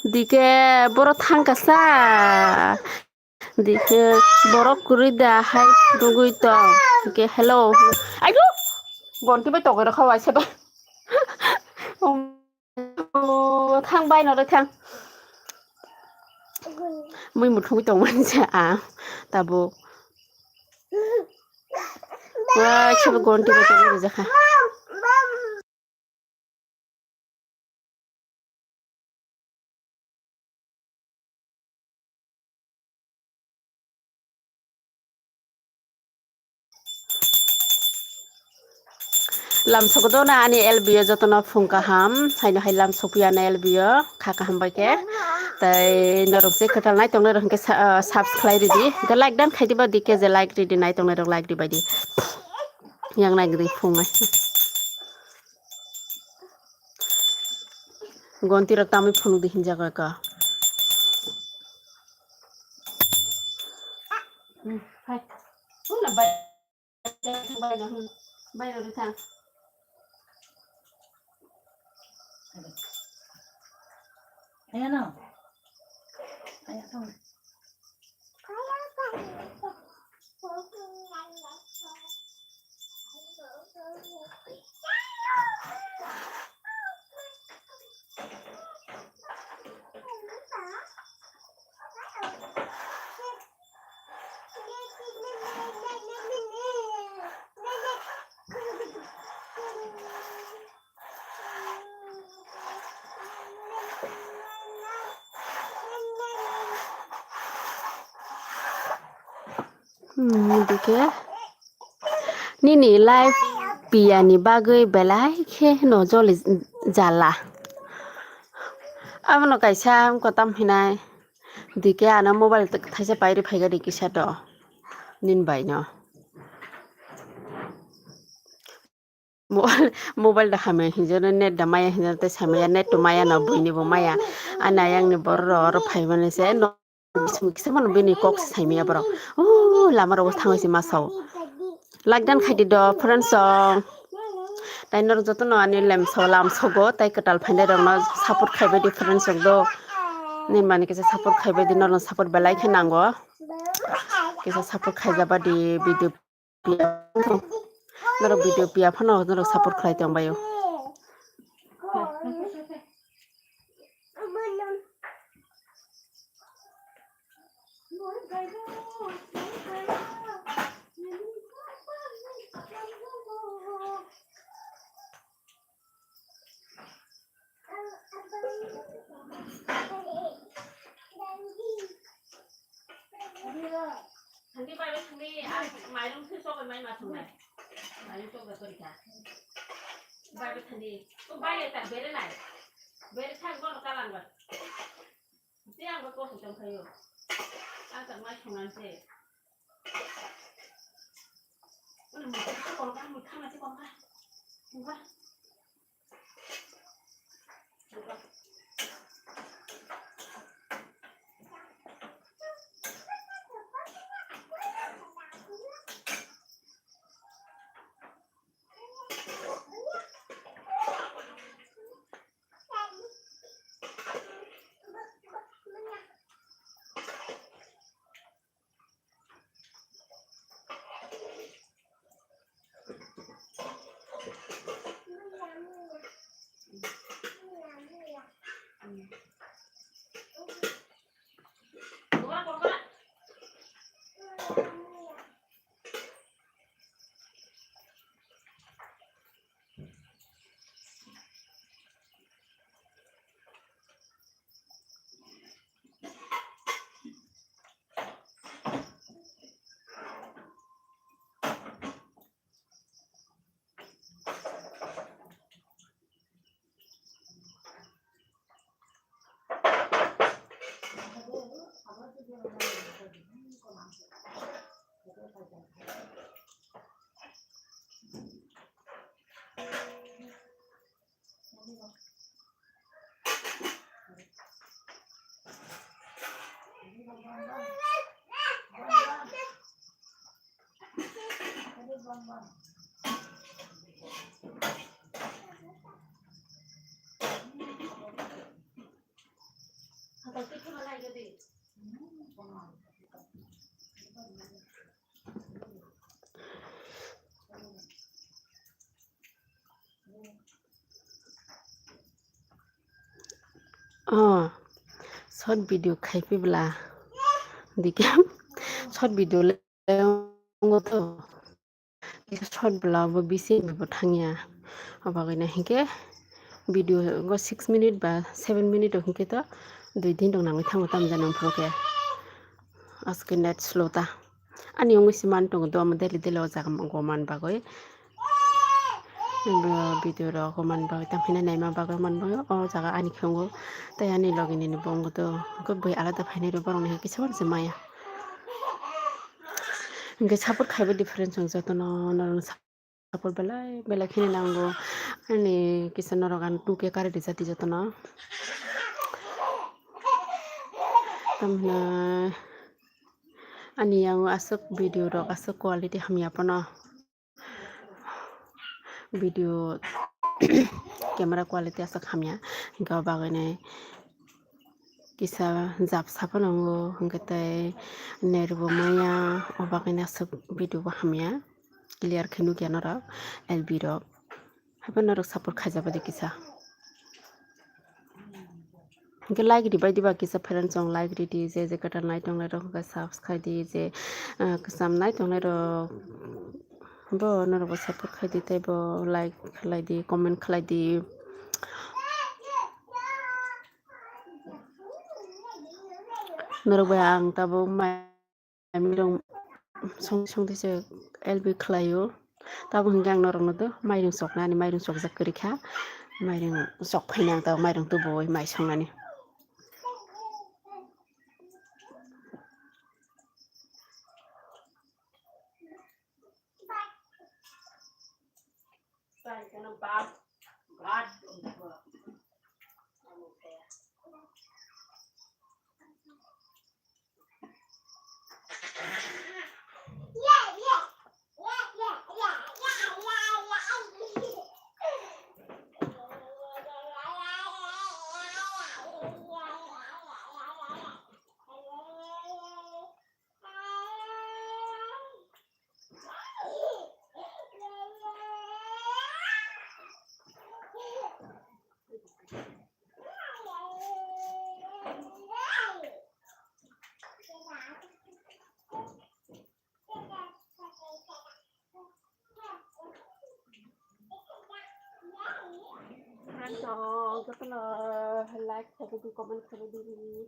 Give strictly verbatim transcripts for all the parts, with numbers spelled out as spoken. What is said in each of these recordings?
Dike borok thangkasa. Dike borok kwrwi da hai phunugwi tong. Dike hello. Ayo! Gonti bai togwi rokha waisa ba. Oh, thang bai no thang. Mui muthungwi tongmani se a tabuk. Waisa ba gonti bai togwi rwjakha. Lamsok do na ani L B o jotono phung kaham, haino hai lamsok ya na L B o kha kaham bai khe. Tai norok je kwtal nai tongnai rok hwnkhe sa-, ah, subscribe ridi. Hwnkhe like dan khai diba dike je like ridi nai tongnai rok like di bai di. Yang nai gri phung nai. Gonti rok tamwi phunuk di hinjago eka. Hmm, hai. Huna bai. Bai no, hmm. Bai no, thang. Ayan no. Ayan no. Hmm, dike nini life piyani bagwi belai khe no joli jala. Abono kaisa wngkha tam hinai dike ano mobile thaisa pairi phaikha di kisa to nini bai no. Mo-, mobile da hamya hinjano, net da maya hinjano, tei samaya net to maya no, buini bo maya. Ani ayang ni borok rok oro phaimani se, no, bising kisa mano bini kok se saimaya borok. O lama rogo thangwi se masao. Like dan khaidi do, friends song. Tai norok joto no ani lemso, lamsogo, tai kwtal phainai rok no support khaibai di, friends song do. Nini mani kisa support khaibai di, norok support belai khe nango. Kisa support khaijaba di, video Norok video piya phano norok support khlai tong baio. Thangdi bai bai thangdi, ah, mairung thwi chokbai mai ma thungnai. Mairung chokbai kori kha. Bai bai thangdi. O bai ta bere nai. Bere thang bono kalang bai. Te ang bai kok tong khayo. Ang tak mai thungnai se. Uni mui thang kono ka, mui thang na se kono ka. Thung ka. Oh, short video khai phi bla. Dikhe short video le wngo to. Kisa short vlog bo bisi bo thangya. Obagwino hinkhe video go six minute ba seven minute rok hinkhe to dui din rok nangwi thango tamjani phuru khe. Aske net slow ta. Ani wngwi se man tongo do omo daily daily o jaga go man bagwi. Bo video rok go man bagwi tamhinai naima bagwi man bagwi o jaga ani khe wngo. Tei ani logi nini bo wngo do. Bui alada phainai rok borok ni kisa se maya. Hinkhe support khaibo difference wng jotono norok support belai belai kheno nango. Ani kisa norok ang two K kari rijadi jotono. Tamhinai ani yang aswk video rok aswk quality hamya pono. Video camera quality aswk hamya. Hinkhe o bagwino kisa jabsa phano wngo, hinkhe tei net bo maya, o bagwino aswk video bo hamya, clear khe nukya norok, L B rok. Haiphano norok support khaijak bai di kisa. Hinkhe like ribai diba kisa friends, chwng like ridi, je je kwtal nai tongnai rok hinkhe subscribe di, je, ah, kwcham nai tongnai rok bo norok bo support khai di, tei bo like khlai di, comment khlai di. Norok bai ang tabuk mai mairung song song tei se L B khlaio. Tabuk hinkhe ang norokno do mairung choknani, mairung chokjak kwrwi kha. Mairung chok phaina ang tabuk mairung tubuwi mai songnani. Friends, jotono like khaidi, comment khaidi.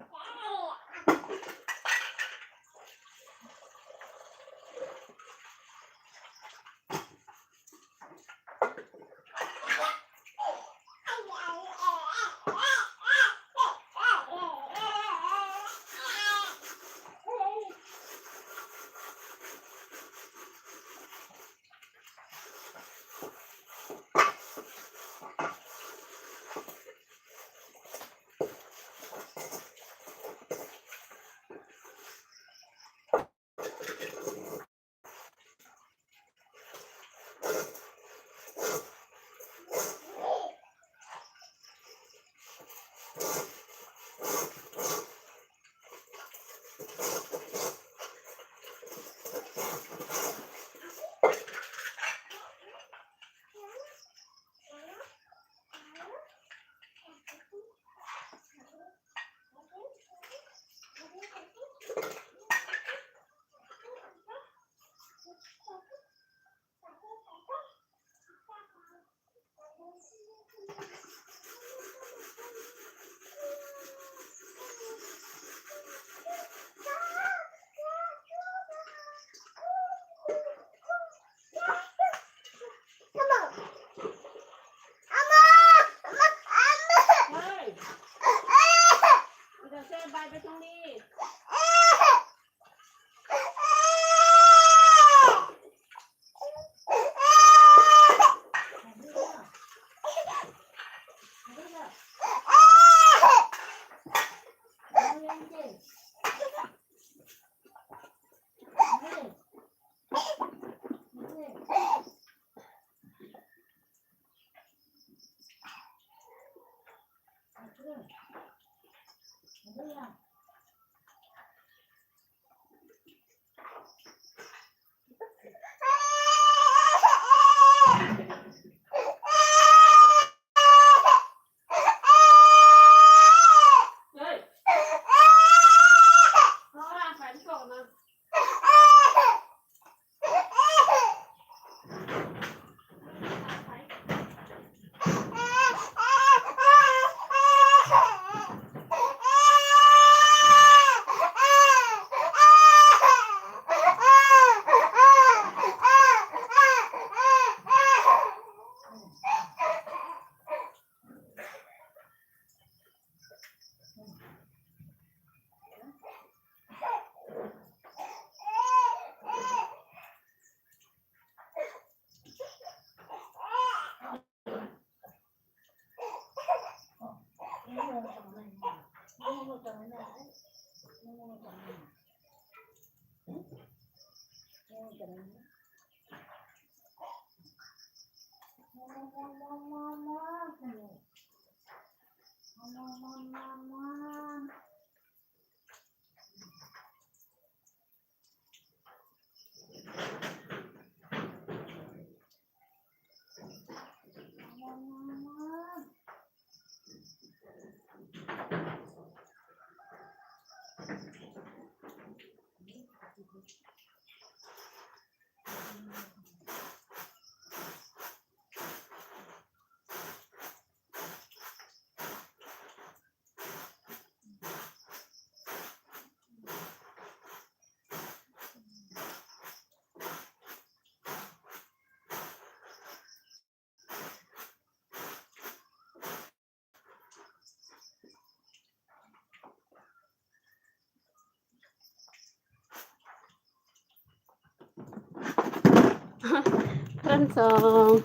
Friends, um,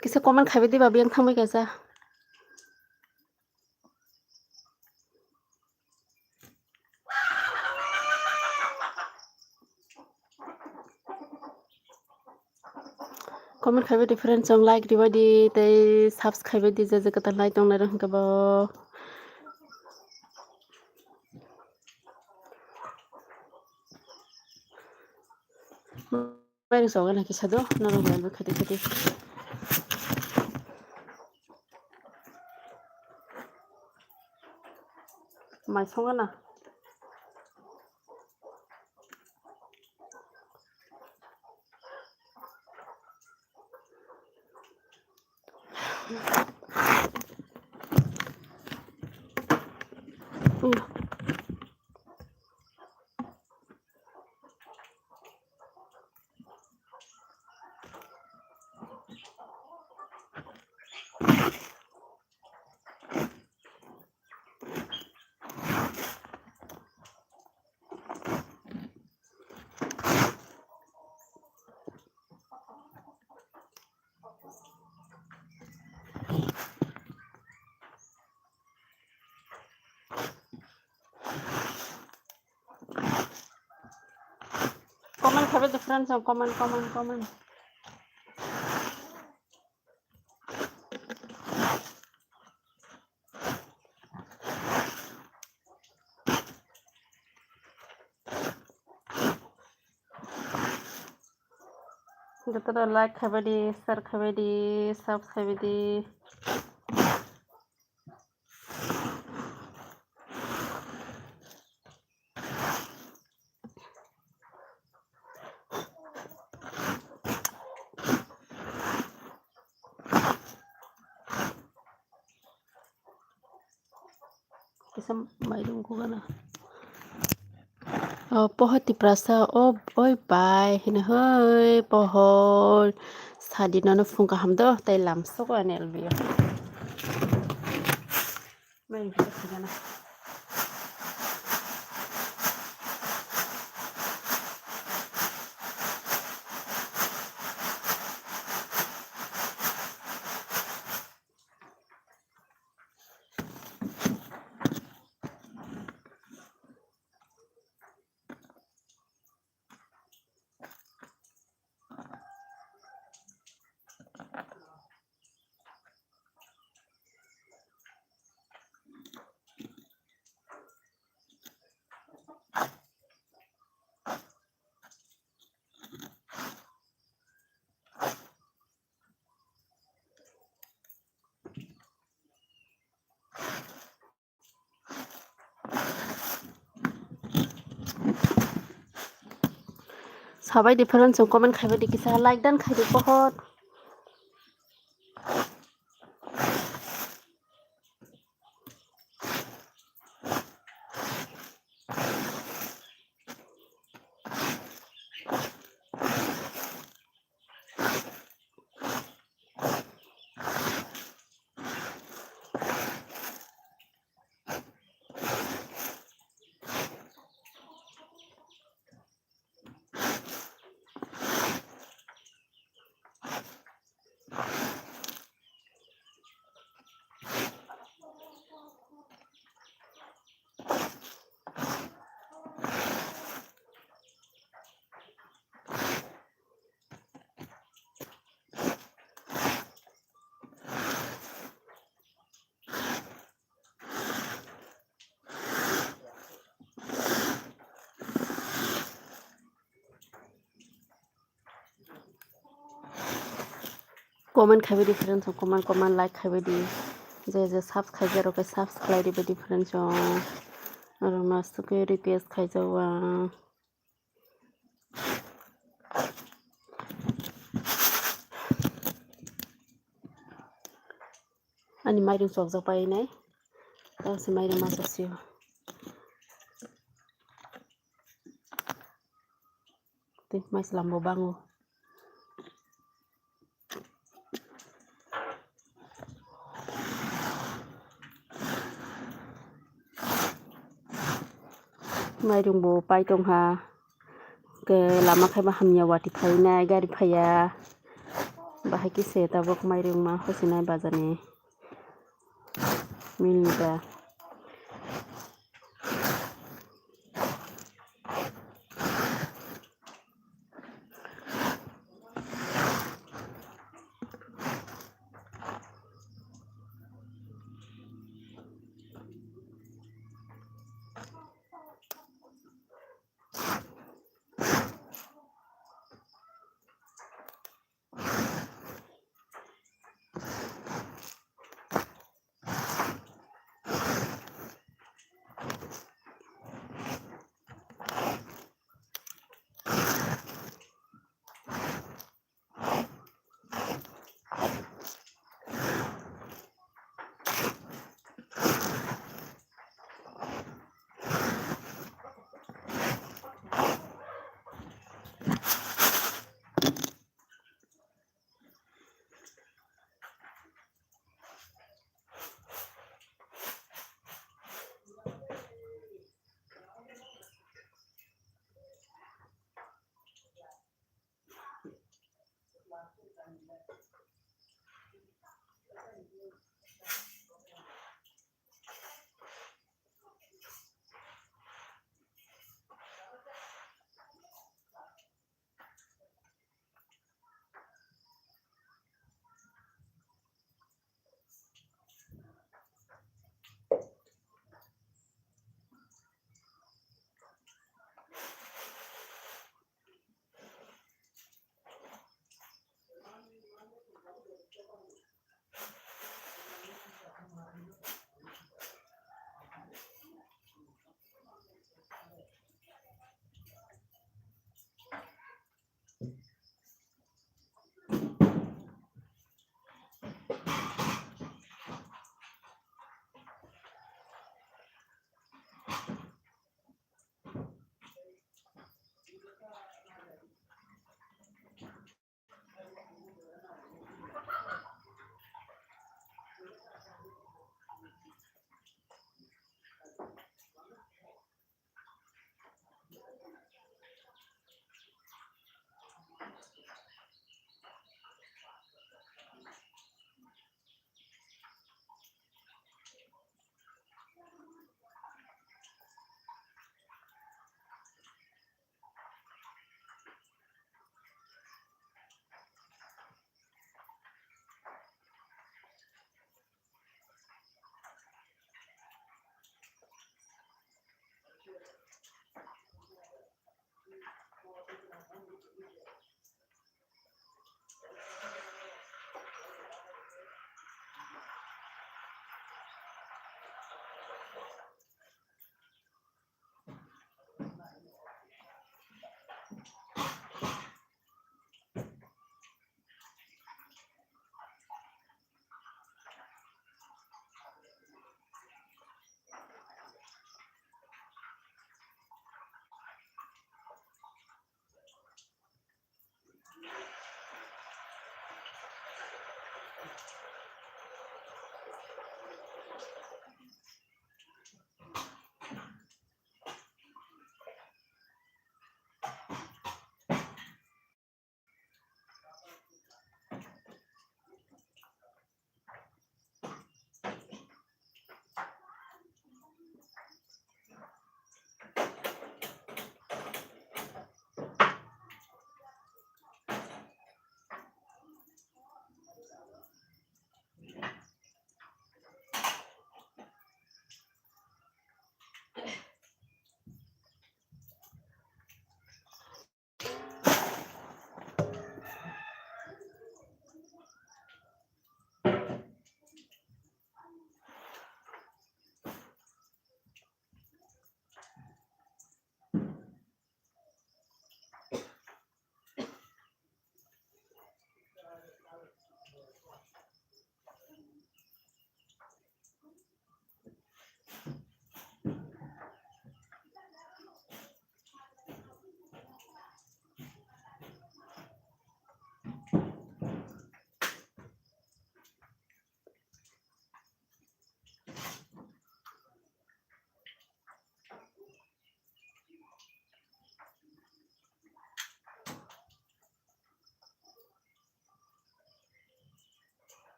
kisa comment khaibai di, babi ang thangbai kaisa. Comment khaibai di friends, chong like ribai di, tei subscribe khaibai di, je je kwtal nai tongnai rok hwnkhe bo. Mai rok chogwi nai kisa do, norok bai bo khati khati. Mai songna. Comment khaibai di friends, comment, comment, comment. Jotono like khaibai di, share khaibai di, subscribe khaibai di. Kisa mairum kugana. O poho Tiprasa, o oi bai hino hoi poho sadi nono phung kaham do, tei lam soko ani L B O. Mairum kisa kugana. Sabai di friends, comment khaibai di kisa, like dan khai di pohor. Comment khaibai di friends, comment, comment, like khaibai di. Je je subs khaijak rok khe subs khlai di bai di friends. Oro mas to khe request khaijak o ang. Ani mairum chokjak pai nai. Tao se mairum ma chok sio. Tei mai slam bo bango. Mairum bo pai tong ha. Ke lama khai ba hamya wati phai nai gari phaiya. Bahai khe se tabuk mairum ma hosinai bazar ni. Mil ni ba.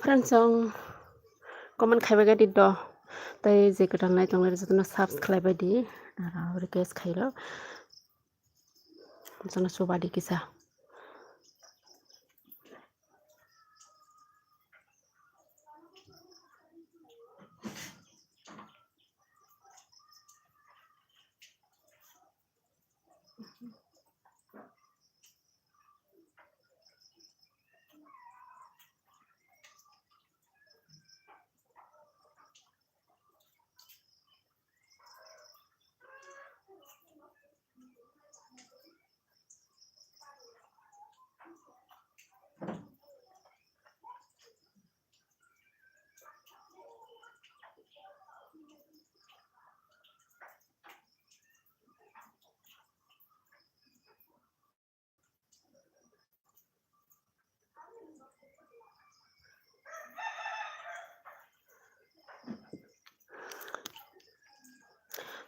Friends, chwng comment khaibai di do. Tei je kwtal nai tongnai jotono subs khlaibai di. Aro request khairo. Jotono chuba di kisa.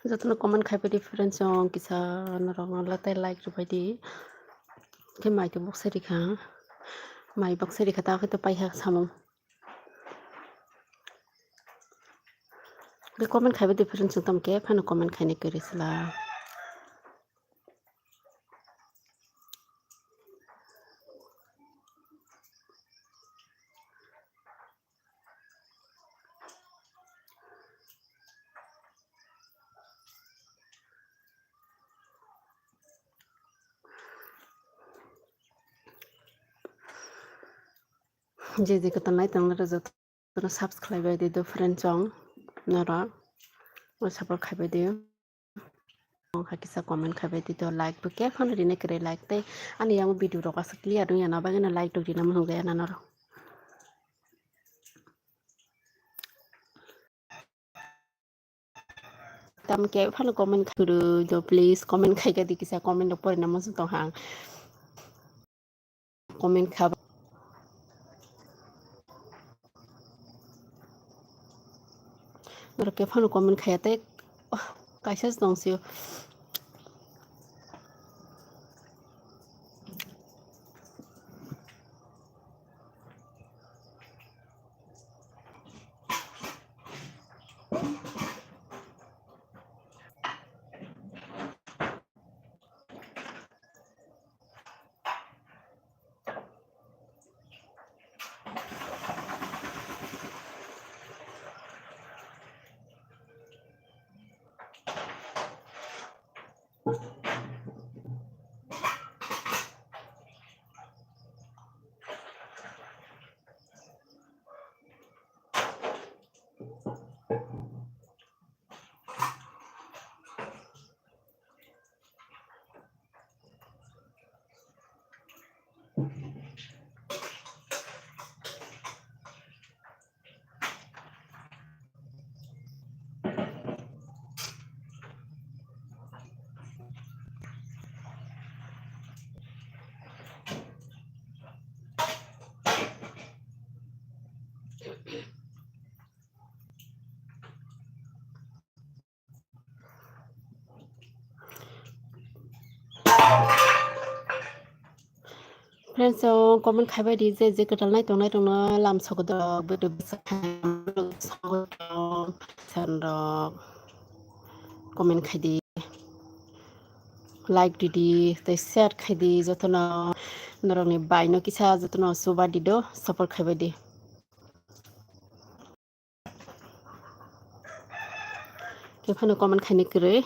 Jotono comment khaibai di friends, chwng kisa norok no latai like rwbai di. Khe mai twi boksa rikha, mai boksa rikha ta khe to paikha samung. Khe comment khaibai di friends, chwng tamo khe phano comment khainai kwrwi sla. Je je kwtal nai tongnai rok jotono subscribe bai di do friend chong norok support khaibai di. Wngkha kisa comment khaibai di do, like bo khe phano rinai kwrwi, like tei ani yang video rok aswk clear wngya na bagwi no like rok rina mano hwnwi norok. Tamo khe phano comment khairu do, please comment khaika di kisa, comment rok porina muchung tong hang. Comment kha. Norok khe phano comment khaya tei, oh, kaisa se tong sio. Friends, o comment khaibai di je, je kwtal nai tongnai rokno lam sogodok, bwrwi bwsa khairok, sogodok, sanrok comment khai di, like di di, tei share khai di, jotono norokni bai no kisa jotono chuba di do, support khaibai di. Khe phano comment khainai kwrwi.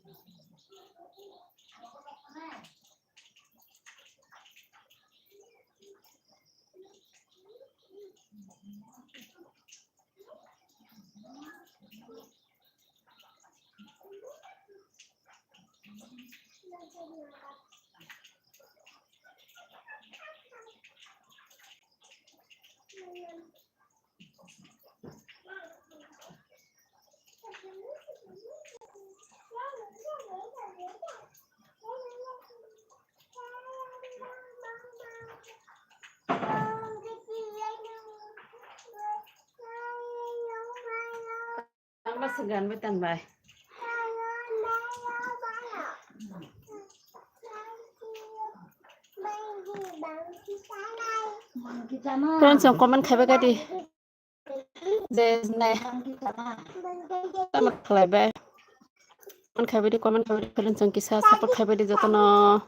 Ang ba se gan bai tan bai. Friends, ang comment khaibai kadi. Je nai comment khlaibai. Comment khaibai di, comment khaibai di, friends, ang kisa support khaibai di jotono.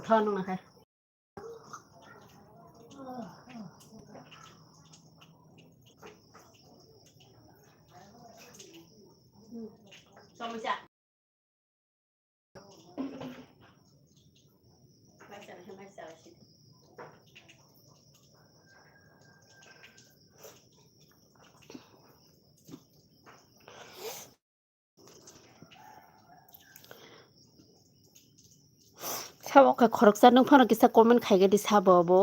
Thon na kha. Sabo khe khoroksa nung phano kisa comment khaigadi sabo bo.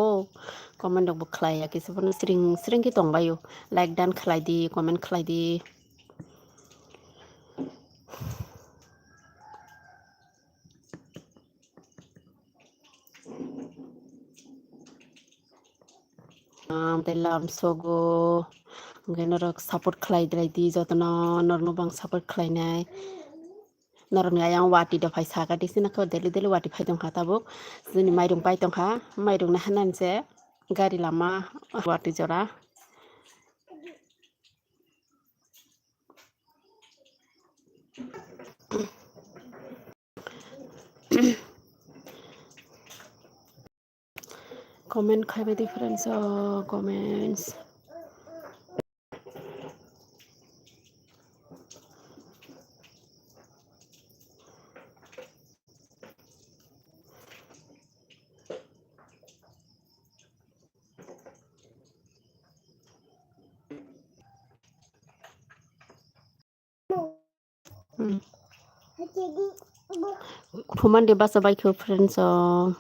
Comment rok bo khlaiya kisa phano sring sring khe tongbaio. Like dan khlaidi, comment khlaidi. Am tei lam sogo. Hwnkhe norok support khlai dai di jotono norokno bo ang support khlainai. Norokni ayang wati dophai saka tisina khe daily daily wati phai tongkha tabuk. Chini mairung pai tongkha, mairung naharnani se gari lama wati jora. Comment khaibai di friends o, comments. Hmm. Thuman de basa bai khe friends o.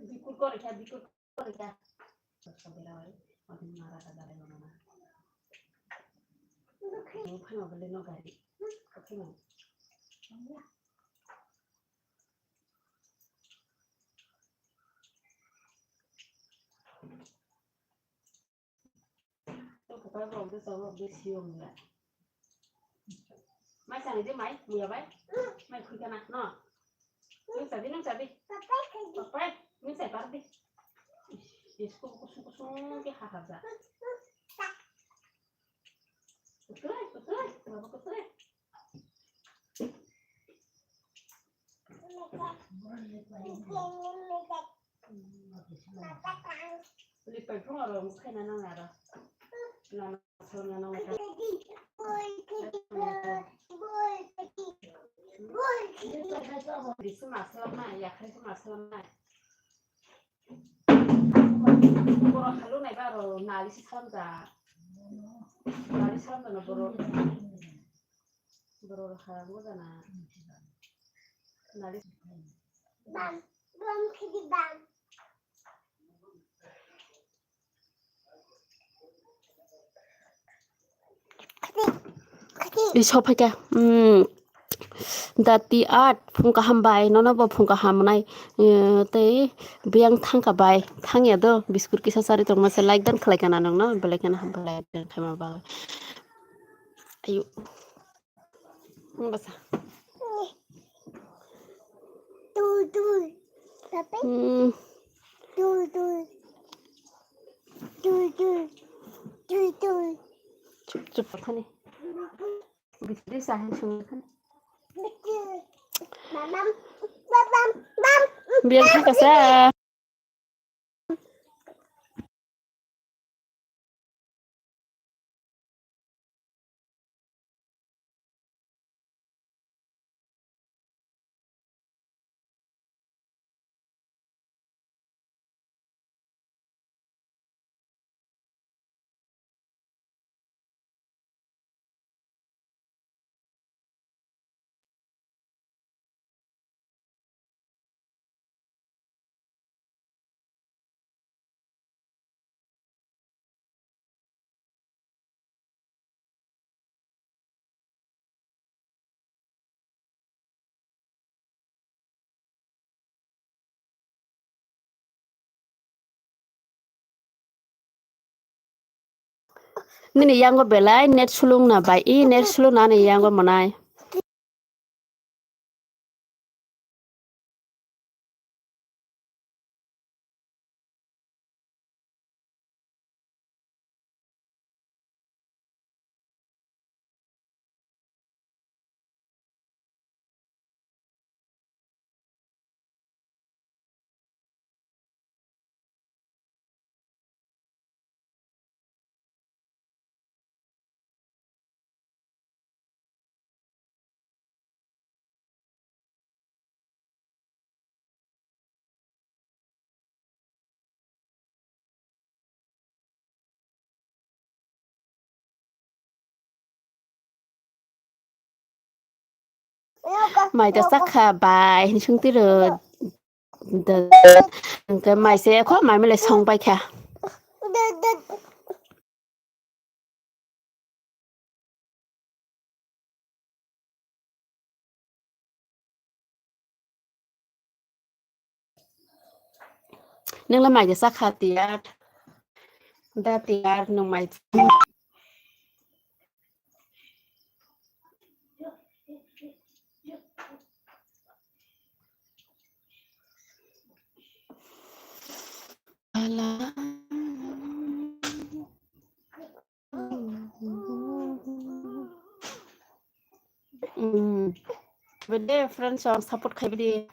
Bikur kore kya, bikur kore kya. Sabera wai, odi mara ta dare mama. Phano bele no gari. Phano. Tong kwtal borok de chwla borok de siyong ya. Mai chani de mai, muya bai. Mai khui kana, no? Nung chadi, nung chadi. Papai, nung chai par di. Isko kusung kusung ke ha ha ja. Kutui, kutui, baba kutui. Lipai phung aro mukhaina nang aro. Nana sona nang. Bisi masalam na, yakhai se masalam na. Borok halunai ba aro nali se salamjak. Nali salamjak na borok. Borok rok ha bo jana. Nali. Bam, bam khidi bam. Khidi Iso phaikha. Hmm. Dati art phung kaham bai, nono bo phung kaham nai. Eh, tei biyang thangka bai, thangya do, biscuit kisa chari tongma se, like dan khlai kana nongno, belai kana ham belai dan khaima ba. Ayu. Basa. Hmm. Chup, chup, khani. Bikri sahan sung khani. Biar kita sa. Nini yango belai net sulung na bai i net sulung na ni yango manai. Mai ta sakha bai hini sungtiro. Hingke mai se kho mai mele song bai kha. Nengla mai kisa kha tiyar. Da tiyar nung mai. Mm. Bede friends ang support khai bede.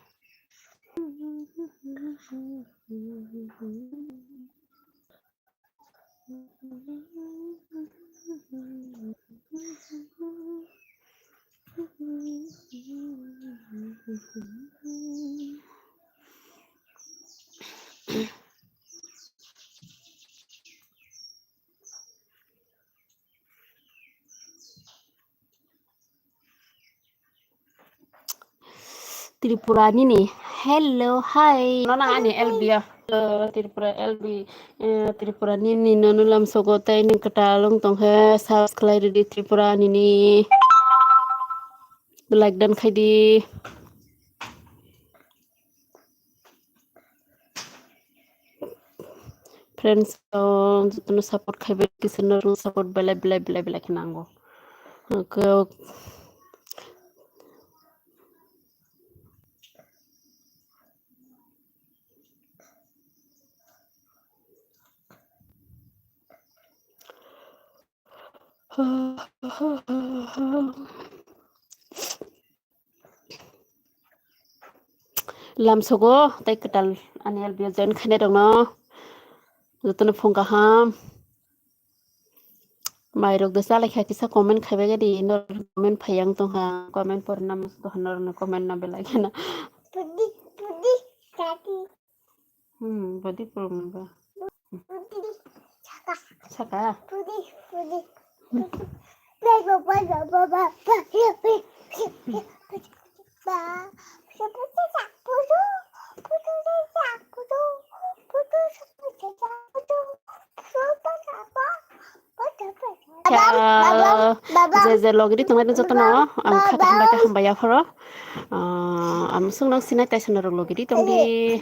Tripura nini. Hello, hi. Nono ani L B ya. Hello, Tripura L B. Eh, Tripura nini nono lamsogo tei nini kwtal wng tongkhe search khlai rwdi Tripura nini. Like dan khaidi. Friends, um, jotono support khaibai, kisano support belai, belai, belai, belai khe nango. Okay. Lamsogo tei kwtal ani L B o join khainai rokno jotono phung kaham. Mai rok de chalai kha kisa comment khaibai gadi, nor comment phai yang tong ha, comment por nam to hanor no comment na belai khena. Pudi, pudi, kaki. Hmm, body problem ba. Saka. Saka? Pudi, pudi. Hmm. kha. Je je logiri tongnai jotono ang kha hambai kha hambai yaphoro. Ah, ang sung nang sinai taisa norok logiri tongdi.